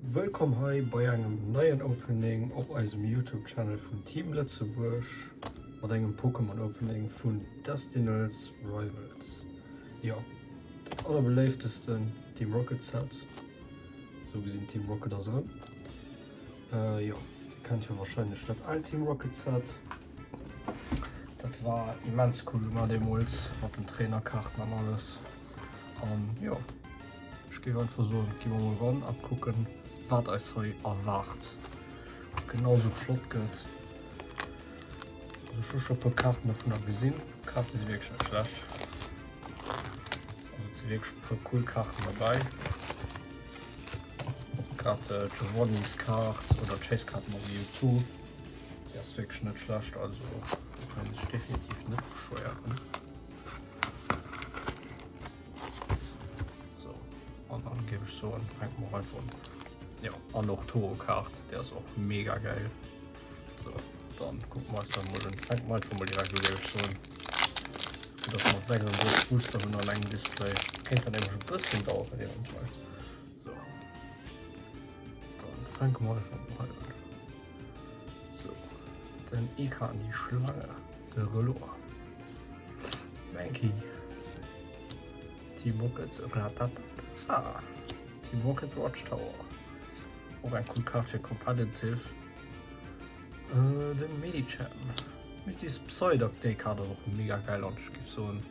Wëllkomm hei bei engem neien Opening op eisem Youtube Channel vun Team Lëtzebuerg mat engem Pokémon Opening vun Destinals Rivals. Jo, dat allerbeléiftesten Team Rocket Set. Sou gesinn Team Rocket ass erëm. Jo, dir kennt jo wahrscheinlech dat aalt Team Rocket Set. Dat war immens cool gemaach deemools mat den Trainerkaarten an alles. An jo, ech géif einfach soen, gi mer mol ran a kucken, wat eis hei erwaart. Ob genau sou flott gëtt. Also ech hu scho puer Kaarten dovunner gesinn. D'Kaarte si wierklech net schlecht. Also et si wierklech e puer cool Kaarten derbäi. Grad d'Giovannis Kaart oder d'Chase-Kaart mat Mewtwo, déi ass wierklech net schlecht. Also do kann ee sech definitiv net beschwéieren. So, an dann géif ech soen, fänke mer einfach un. Ja, an och d'Toro-Kaart, déi ass och mega geil. So, dann kucke mer eis dat mol un. Fänke mer einfach mol direkt u, géif ech soen. Vu dass mer 36 Booster hunn an engem Display, kéint dat nämlech e bësschen daueren eventuell. So, dann fänke mer einfach mol hei un. So, den Ikan, die Schlange, de Relor, Mankey, Team Rocket Rattata, Team Rocket Watchtower, och eng cool Kaart fir Competitive, äh, den Medicham, Mighty Psyduck, déi Kaart ass och mega geil an ech géif soen,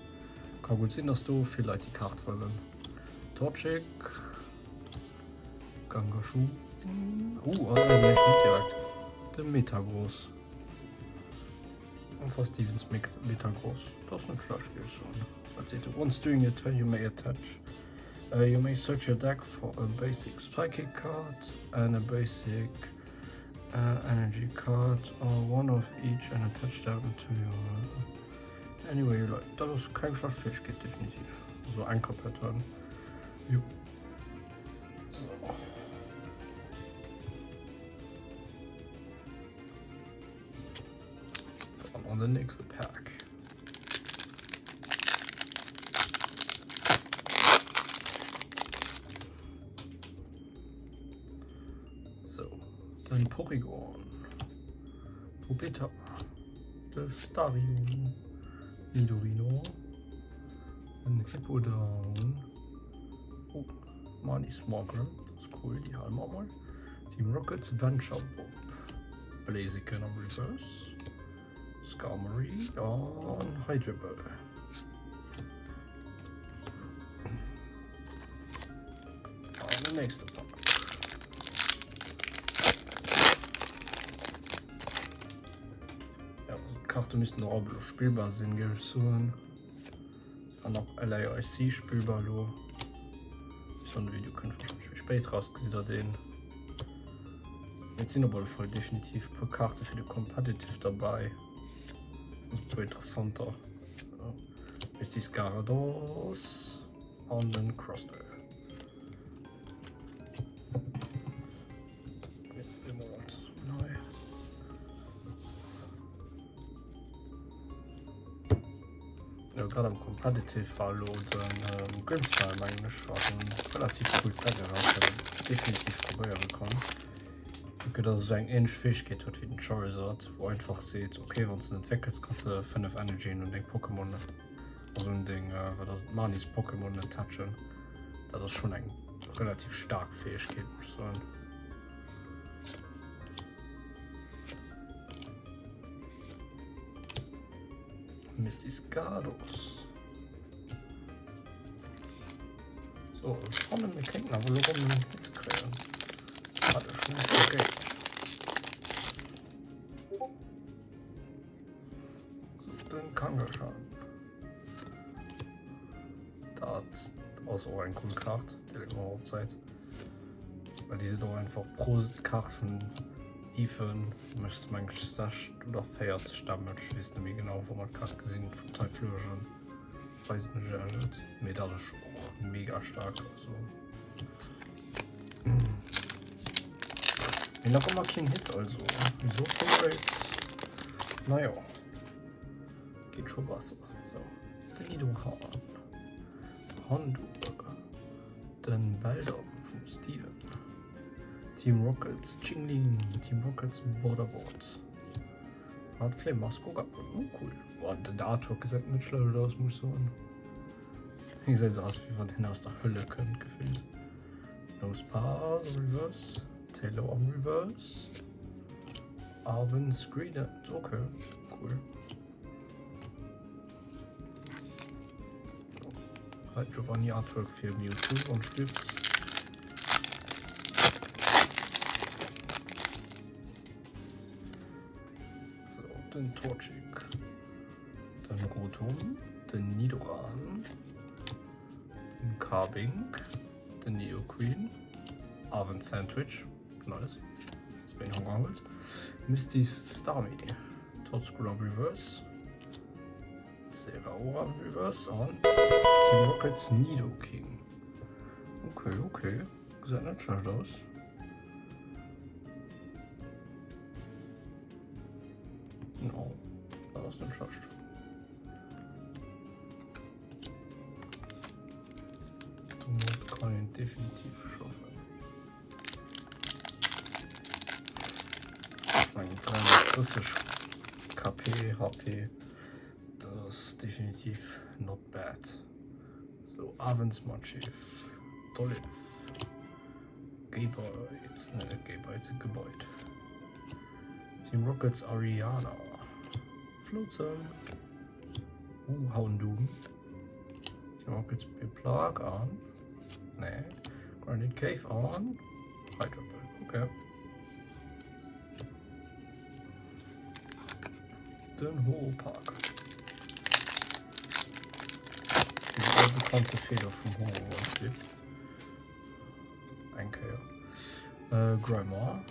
ka gutt sinn, dass do vill Leit déi Kaart wëllen. Torchic. Gangashu. Oh, ah, nee, net direkt. De Metagross. Einfach Stevens Metagross. Dat ass net schlecht, géif ech soen. Wat seet e? Once during your turn you may attach. Uh, you may search your deck for a basic psychic card and a basic uh, energy card or one of each and attach them to your anyway you like. Dat ass keng schlecht Fäegkeet, definitiv. Also eng per Turn. Jo. So. So, an den nächste Pack. So, den Porygon. Pupeta. De Starion. Nidorino. Den Hippodon. Oh, Marnie Smuggler. Dat ass cool, déi hale mer mol. Team Rockets Venture Bob. Blaziken am Reverse. Skarmory an Hydra Ball. An den nächste Pack. Ja, also d'Karte missten och all spillbar sinn, géif ech soen. An och LAIC spillbar elo. So en Video kënnt wahrscheinlech méi spéit raus, gesitt der deen. Et sinn op alle Fall definitiv puer Karte fir de Competitive derbäi. Also puer interessanter. Misty Scarados an den Crustle. Jo grad am Competitive war elo den Grimmsnarl mengen ech war en relativ coolt Deck eraus wat een definitiv probéiere kann. Vu que dass e sou eng ähnlech Fähegkeet huet wéi den Charizard wou einfach seet ok wann s de en entwéckels kanns de 5 Energyen un deng Pokémon also un deng wat ass et Marnies Pokémon attachen. Dat ass schonn eng relativ staark Fähegkeet muss ech soen. Mystiscados. So, ech fannen, mir kéinten awer elo rëm en Hit kréien. Wat ech net vergéint. So, den Kangaskhan. Dat ass och eng cool Kaart, déi leeë mer op d'Säit. Well déi sinn och einfach pro Kaart vun Ethan méchs meng ech 6 oder 40 Damage, ech weess net méi genau, wou mer d'Kaart gesinn vum Typhlosion, weisen ech iech et, mee dat ass och mega staark, also mee nach ëmmer keen Hit, also wieso Favorites, naja, geet scho besser, sou den Nidoran, Houndour, den Beldum vum Steven. Team Rockets Chingling, Team Rockets Borderbord. Hat Flammask Ogerpon. Oh cool. Boah, den Artwork gesäit net schlecht aus, muss ich soen. Hie gesäit sou aus, wéi wann hien aus der Hölle kënnt, gefillt. Nosepass am Reverse, Taillow am Reverse, Arven's Greedent, okay, cool. Hei Giovanni Artwork fir Mewtwo an Stütz. So, den Torchic, den Rotom, den Nidoran, den Carbink, den Nidoqueen, Arven Sandwich, nice, das bin ich auch Misty's Starmie, Toadscroll am Reverse, Zeraora am Reverse an Team Rockets Nidoking. Okay, okay, gesäit net schlecht aus. No, dat ass net schlecht. Domat kann een definitiv schaffen. Ich meine 330 KP, HP, das ist definitiv not bad. So, Avens Matschiff, Dolif, Gaybyte, ne, net Gaybyte, Gebyte. Team Rockets Ariana, Floatzel, uh, Houndoom, Team Rockets Biplag an, ne, Granite Cave an, Hydro okay. Den Horopark. Déi albekannte Feeler vum Horo Eng Kéier. Äh, Grimer.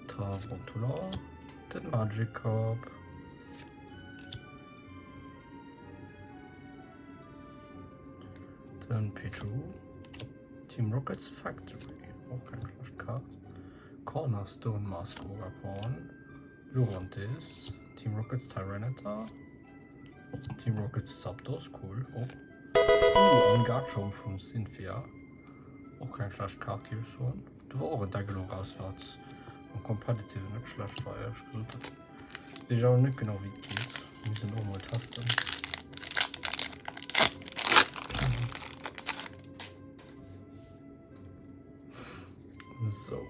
Tavrantula. Den Magikarp. Den Pichu. Team Rockets Factory. Och keng schlecht Kaart. Cornerstone Mask Ogerpon, Lurantis, Team Rockets Tyranitar, Team Rockets Zapdos, cool, och. Uh, an Garchomp vum Cynthia, och keng schlecht Kaart, géif ech soen. Do war och en Deck elo raus, wat am Competitive net schlecht war, éierlech gesot. Dat weess ech awer net genau, wéi et geet. Muss een och mol testen. So,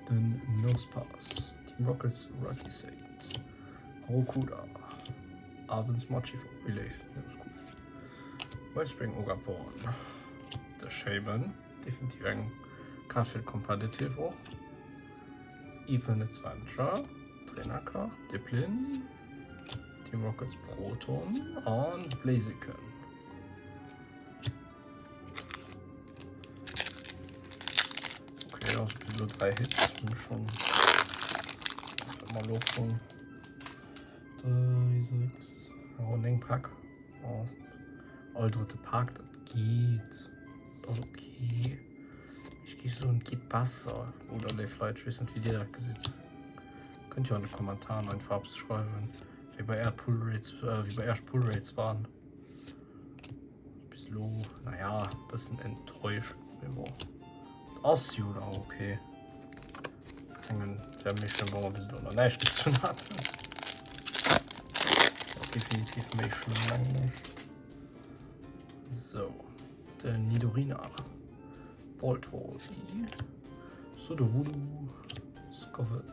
den Nosepass, Team Rockets Raticate, Arrokuda, Arvens Machifo, wéi léif, dat ass cool. Wellspring Ogerpon, de Shaman, definitiv eng Kaart fir Competitive och. Even Adventure, Trainerkaart, Dipplin, Team Rockets Proton an Blaziken. Okay, also bis elo 3 Hits hunn schon mal lo vun 3, 6, oh, 9 Pack. Oh, all drëtte Pack, dat geet. Dat ass okay. Ech géif soen, et geet besser. Oder léif Leit, ech weess net, wéi dir dat gesitt. Kënnt jo an de Kommentaren einfach eppes schreiwen, wéi bei är Pull Rates, äh, wéi bei iech Pull Rates waren. Bis elo, naja, bëssen enttäuschend, mee bon. Ass jo dann okay. Mengen, wär méi schlëmm, wa mer bis elo nach näischt gezunn haten. Definitiv méi schlëmm, mengen ech. So, den Nidorina. Voltorbi. Sudowoodo. Scovillain.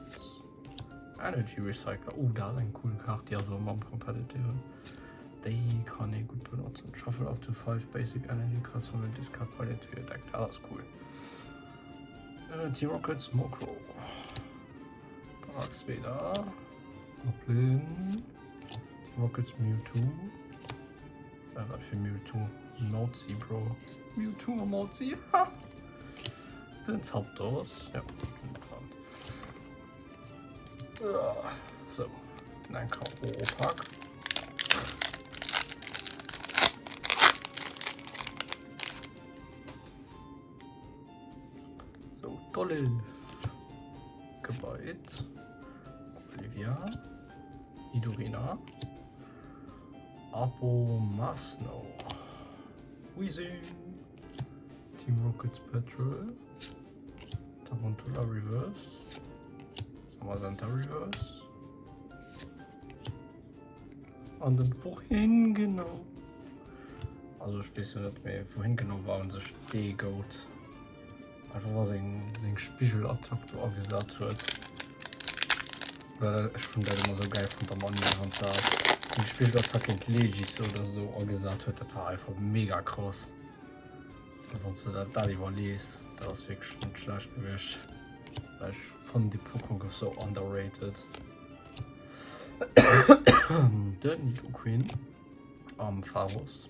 Energy Recycler, oh dat ass eng cool Kaart, déi ass och mam Competitive. Déi kann ee gutt benotzen. Shuffle up to 5 basic energy cards from your discard pile into your deck. Dat ass cool. Äh, Team Rocket Smokro. Braxveda. Goblin. Team Rockets Mewtwo. Äh, wat fir Mewtwo? Mauzi, Bro. Mewtwo a Mauzi. Ha! Den Zapdos. Ja, So, eng K.O.-Pack. So, Dolif. Gebeit. Olivia. Nidorina. Abomasnow. Weezing. Team Rockets Petrol. Tarantula Reverse. Zamazenta Reverse. An den Wohin genau? Also ech weess jo net méi wouhin genau war un sech dee Goat. Einfach wa seng seng Spigelattack do agesat huet. Well ech fand dat ëmmer sou gäil vun der Manier wann dat seng Spigelattack géint Legis oder sou agesat huet. Dat war einfach mega krass. Wann s de dat dat iwwerlees, dat ass wierklech net schlecht gewiescht. Well ech fannen déi Pokémon gouf sou underrated. Den Nidoqueen am Pharos.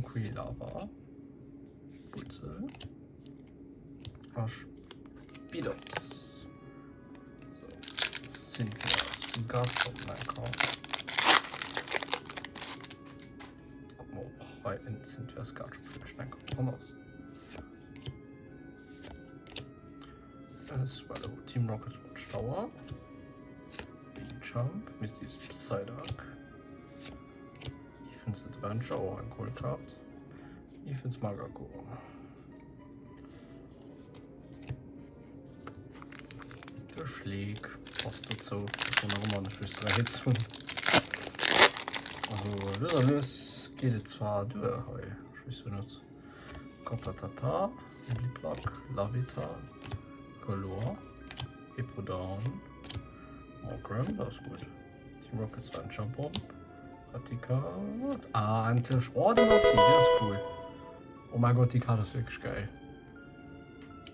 Quilava. Butzel. A Spidops. So, Cynthia's Garchomp Lenker. Guck mal, ob hei en Cynthia's Garchomp vielleicht enker dran ass. Swallow, Team Rocket Watchtower. Jump, Misty's Psyduck. Ethan's Adventure, oh, eng cool Kaart. Ethan's Magako. De Schleek passt dozou, dass mer nach ëmmer net just 3 Hits hunn. Also lues a lues geet et zwar duer hei, ech weess jo net. Katatata, Bliplak, Lavita, Galore, Hippowdon, Morgrem, dat ass gutt. Team Rockets Venture Bomb, Raticate, ah endlech, oh de Roxy, deen ass cool. Oh mein Gott, déi Kaart ass wierklech geil.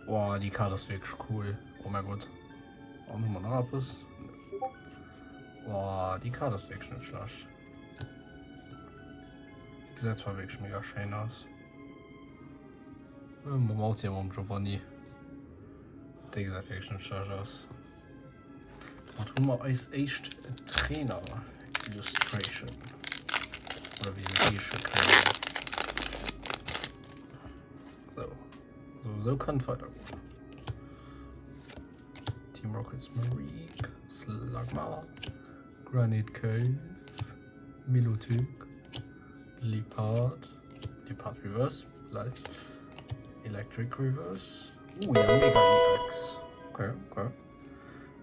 Oh, déi Kaart ass wierklech cool. Oh mein Gott. An hu mer nach eppes? Oh, déi Kaart ass wierklech net schlecht. Déi gesäit zwar wierklech mega schéin aus. Äh, mam Mauzi a mam Giovanni. Déi gesäit wierklech net schlecht aus. Domat hu mer eis éischt Trainer Illustration. Oder wéi se heesche keng Ahnung. So. So, so kann et weidergoen. Team Rockets Mareep, Slugma, Granite Cave, Milotic, Liepard, Liepard Reverse, lol, Electric Reverse, uh, ja, Mega EX. Okay, okay.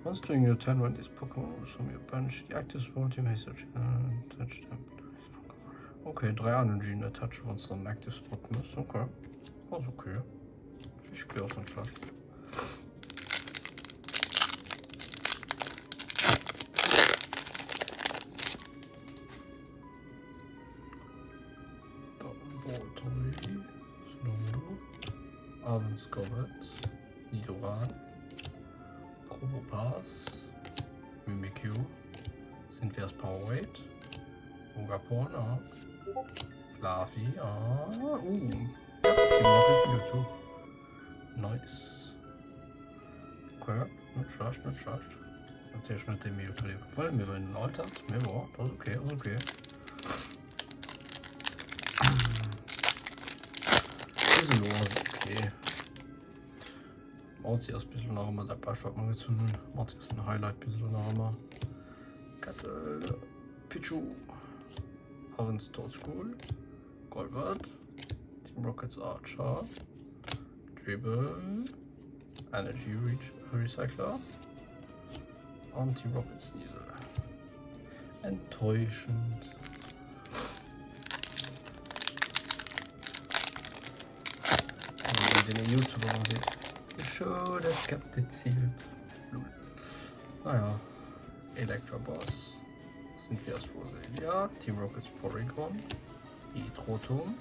Once during your turn when this Pokémon was from your bench, the active spawn team has such uh, touch them. Okay, drei Energien attachen, wann du dann active Spot muss. Okay. Ass okay. Ich okay, ass net schlecht. Dann Snow, Avenscovet, Nidoran, Probopass, Mimikyu, Cynthia's Powerade, Ogerpon, ah, Flaffy, ah, uh, ja, Nice. Okay, net schlecht, net schlecht. Natierlech net dee Mewtwo, dee mer wëllen. Mir wëllen den Altert, mee bon, dat ass okay, ass okay. Bis elo ass et okay. Mauzi ass bis elo nach ëmmer dat Bescht, wat mer gezunn hunn. Mauzi ass den Highlight bis elo nach ëmmer. Kettel, Pichu, Havens Toadschool, Golbert, Team Rockets Archer, Dribble, Energy Recycler, an Team Rocket Sneasel. Enttäuschend. Den YouTuber man sieht. Show das Skeptizid. Naja. Electabuzz. Cynthia's Roselia. Team Rockets Porygon. Rotom.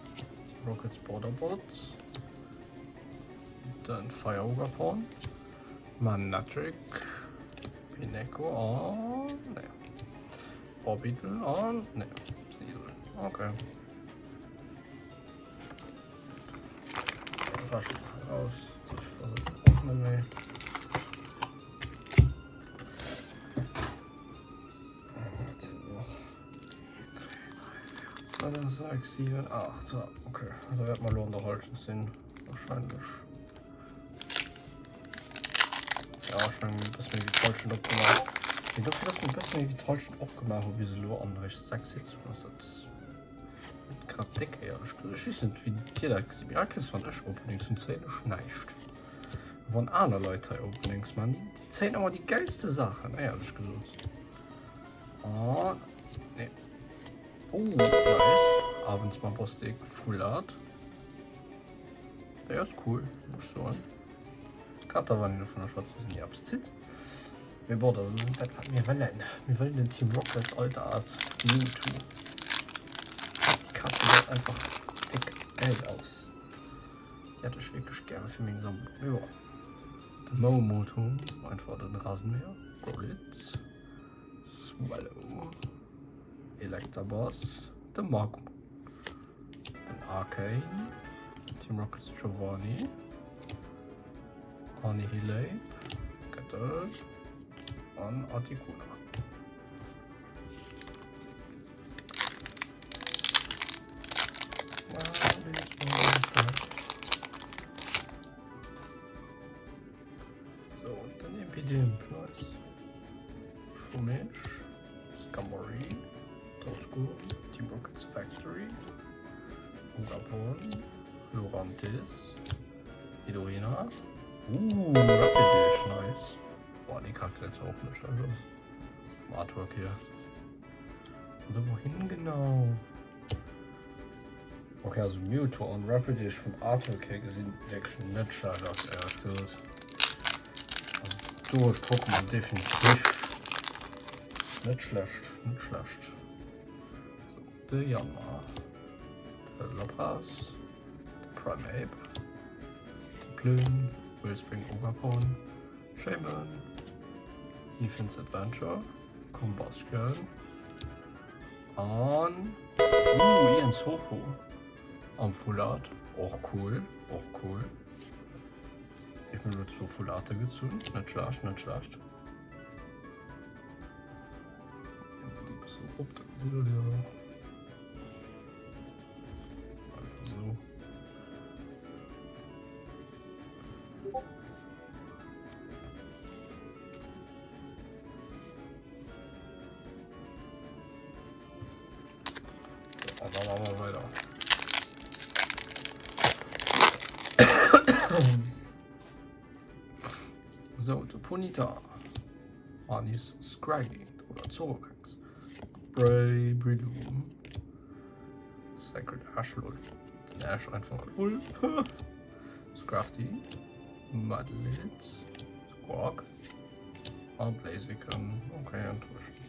Team Rockets Borderbot. Dann Fire Ogerpon. Manatrik. Pineco an. Nee. Orbital an. Nee. Sneasel. Okay. Rasch raus. So viel ass et och net méi. Fënnef, 6, 7, 8. Okay, da wäert mer elo an der Halschent sinn, wahrscheinlech. Ja, ech mengen, e bësse méi wéi d'Halschent opgemaach. Mee dofir, dass mer e bësse méi wéi d'Halschent opgemaach hu bis elo an eréischt 6 Hits hunn, ass dat net grad déck, éierlech gesot. Ech weess net, wéi dir dat gesitt, mee all Kéiers, wann ech Openings hunn, zéien ech näischt. Wann aner Leit hei Openings man, déi zéien ëmmer déi gäilste Saachen, éierlech gesot. Oh, nee. Oh, nice. Avens Mabostik, Full Art. Déi ass cool, muss ech soen. Grad da wann een dovunner schwätzt, dass een déi eppes zitt. Mee bon, dat ass net dat wat mir wëllen. Mir wëllen den Team Rocket Alter Art Mewtwo. Déi Kaart gesäit einfach déck gäil aus. Déi hätt ech wierklech gäre fir meng Sammlung. Mee bon. De Momoto, einfach den Rasenmäher, Growlithe, Swallow, Electabuzz, de Magmar, den Arcane, Team Rockets Giovanni, Annihilape, Kettle an Articuno. So, den Impidimp, nice. Schumisch, Skarmory, Toadschool, Team Rockets Factory, Ugapon, Lurantis, Nidorina, uh, Rapidish, nice. Boah, déi Kaart gesäit zwar och net schlecht aus. Vum Artwork hier. Also wohin genau? Okay, also Mewtwo an Rapidish vum Artwork hier gesinn wierklech net schlecht aus, éierlech gesot. Also do huet Pokémon definitiv net schlecht, net schlecht. So, de Yanma, de Lapras, de Primeape, de Plün, Wellspring Ogerpon, Shaman, Ethan's Adventure, Combustion an uh, Ian Soho am Full Art. Och cool, och cool. Ich bin nur zwou Full Arte gezunn. Net schlecht, net schlecht. Déi bëssen op, da gesitt der déi och. Einfach so. So, dann machen wir weiter. So, de Ponita. Anis Scraggy oder Zorokax. Bray Breloom. Sacred Ash lol. Den Ash einfach lol. Scrafty. Madelit. Squawk. A Blaziken. Okay, enttäuschend.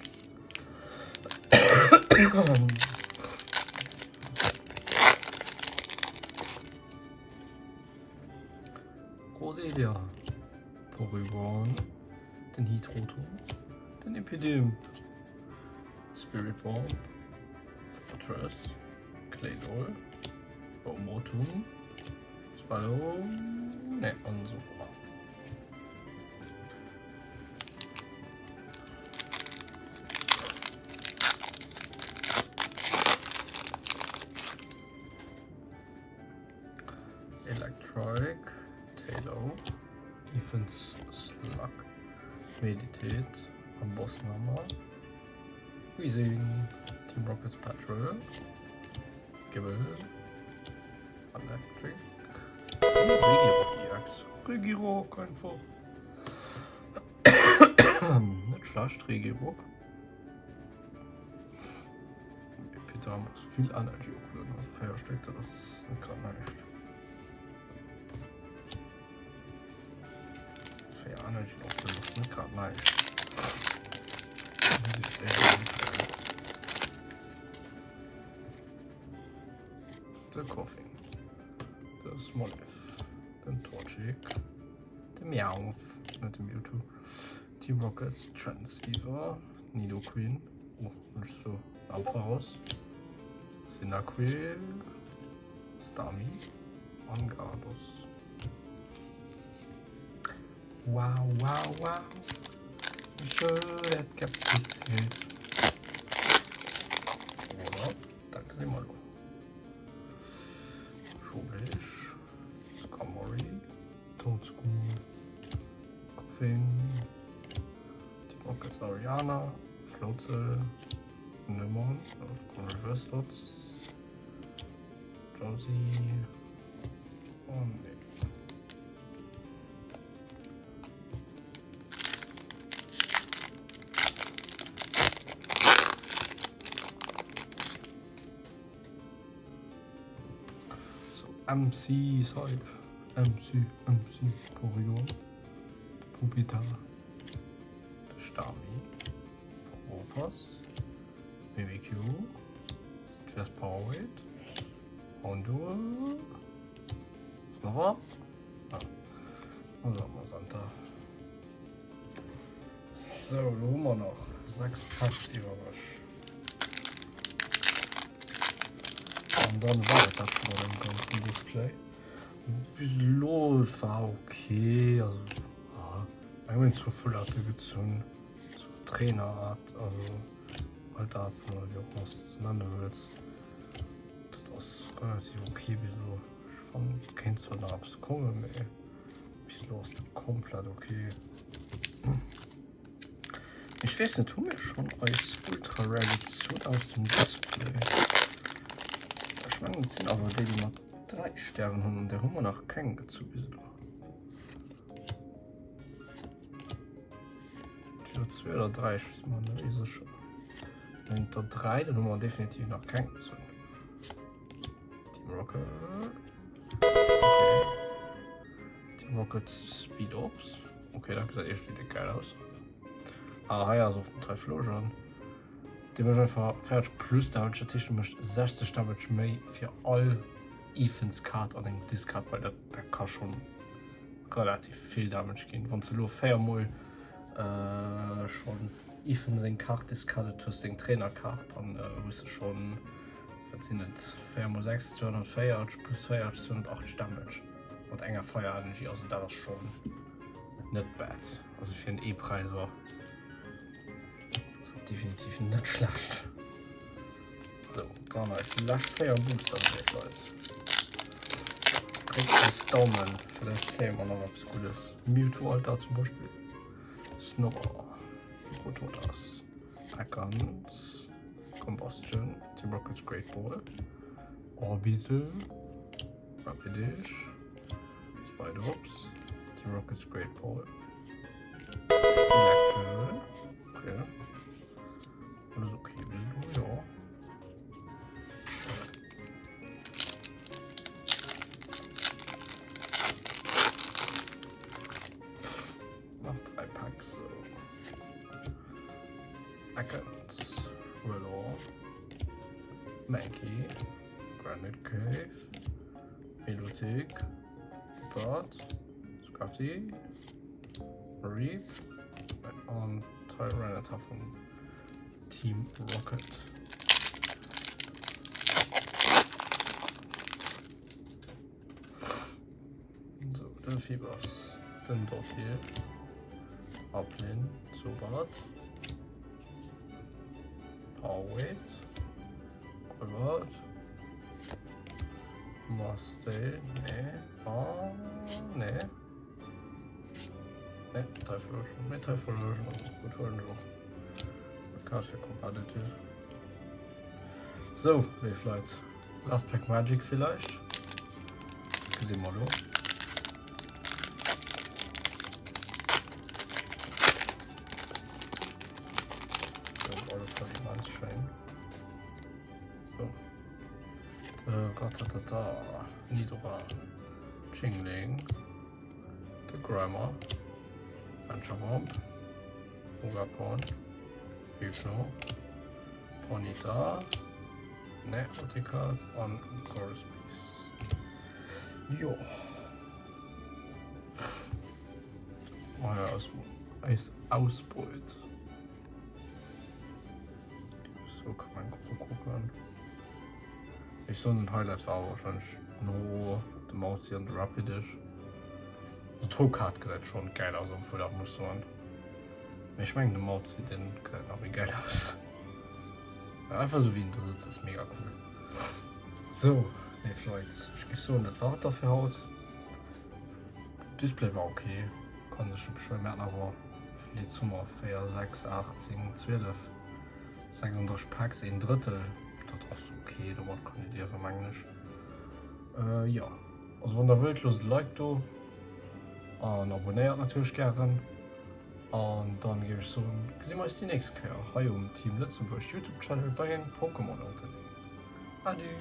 Roselia. Porygon. Den Heatroto. Den Epidem. Spirit Bomb. Fortress. Claydol. Motum. Spallo. Ne, an so. Electrike, Taillow, Ethan's Slug, Meditate, Ambossnammer, Weezing, Team Rockets Patrol, Gible, Electric, Regirock EX, Regirock einfach. Net schlecht, Regirock. Peter muss vill Energy oplueden, also 4 Stéck, dat ass net grad näischt. 4 Energy oplueden ass net grad näischt. Muss ich éierlech soen. De Koffing, de Smoliv, den Torchic, de Meowth, net de Mewtwo, Team Rockets, Transceiver, Nidoqueen, oh, hunn ech sou Ampharos, Cyndaquil, Starmie an Gyarados. Wow, wow, wow, we should have kept it. Oder, dat gesi mer elo. Schoblich, Skarmory, Toadschool, Koffing, Team Rockets Ariana, Floatzel, Nemon, Reverse Slots, Drowsy, oh nee. MC Saib, MC, MC, Porygon, Puppita, de Stami, Probopass, Mimikyu, Stress Powerade, Houndour, Snover, ah, also Santa. Sou, elo hu mer nach 6 Packs iwwereg. An dann war et dat mat dem ganzen Display. Bis elo war okay, also ja, eng hunn zwou Full-Arte gezunn, zwou Trainer-Art, also Alt-Art oder wéi och ëmmer s de se nenne wëlls. Dat ass relativ okay bis elo. Ech fannen, et kéint zwar nach eppes kommen, mee. Bis elo ass dat komplett ok. Ech weess net, hu mir schonn eis Ultra Rare gezunn aus dem Display? Ech mengen et sinn awer déi, déi mat 3 Stären hunn an där hu mer nach keng gezu bis elo. Entweder 2 oder 3, ech weess mer net méi sécher. Wenn der 3, dann hu mer definitiv nach keng gezunn. Team Rocket. Okay. Team Rocket Speed Ops. Okay, dat gesäit echt wieder geil aus. Ah, hei ass och den Typhlosion. Dee mécht einfach 40 plus Damage, dat heescht, du mécht 60 Damage méi fir all Ethans Kaart an engem Discard, well dat, dat ka schon relativ vill Damage ginn. Wann du lo 4 mol äh, schon Ethan seng Kaart discardet hues, seng Trainerkaart, dann äh, hues du schon Wat sinn et? 4 mol 6, 240 plus 40, 280 Damage mat enger Fire Energy. Also dat ass schonn net bad. Also fir en Eepräiser ass dat definitiv net schlecht. Sou, dann eis lescht 4 Booster, léif Leit. Dréckt eis Daumen, villäicht zéie mer nach eppes Guddes. Mewtwo Alter zum Beispill. Snover, Rototas, Ekans. Combustion, Team Rocket's Great Ball, Orbital, Rapidish, Spidops, Team Rocket's Great Ball, Electrill, okay. Alles okay, bis elo, ja. Nach 3 Packs, so. Ekans, Riddle, Mankey, Granite Cave, Milotic, Lippert, Scruffy, Mareep an Tyranitar vum Team Rocket. So, den Fibers, den Dossier, Applin, Zubat, Powerweight, Golbat, Mustale, nee, ah, nee. Nee, Typhlosion, nee, Typhlosion, gut huelen ech och. Kaart fir competitive. Sou, léif Leit, Last Pack Magic villäicht. Gesi mer elo. Op alle Fall immens schéin. So. Äh, Ratatata, Nidoran, Chingling, de Grimer, Venture Bomb. Ogerpon, Hypno, Ponyta, ne, Otikard an Gorospeace. Jo. Oh ja, aus, eis Ausbeut. So kann man gucken. Ech soen den Highlight war wahrscheinlech no dem Mauzi an de Rapidish. Also d'Hokaart gesäit schon geil aus am Full Art muss soen. Mee ech mengen de Mauzi den gesäit nach méi geil aus. Einfach sou wéi en do sëtzt ass mega cool. Sou léif Leit, ech géif soen dat war et da fir haut. Display war ok, kann sech net beschwéieren. Mir haten awer wéi vill hu mer 4, 6, 8, 10, 12. 36 Packs, een Drëttel, dat ass ok, domat kann ee liewen, mengen ech. Äh, jo, also wann der wëllt, loosst e Like do an abonnéiert natierlech gären. An dann géif ech soen, gesi mer eis déi nächst Kéier hei um Team Lëtzebuerg Youtube Channel bei engem Pokémon Opening. Adieu!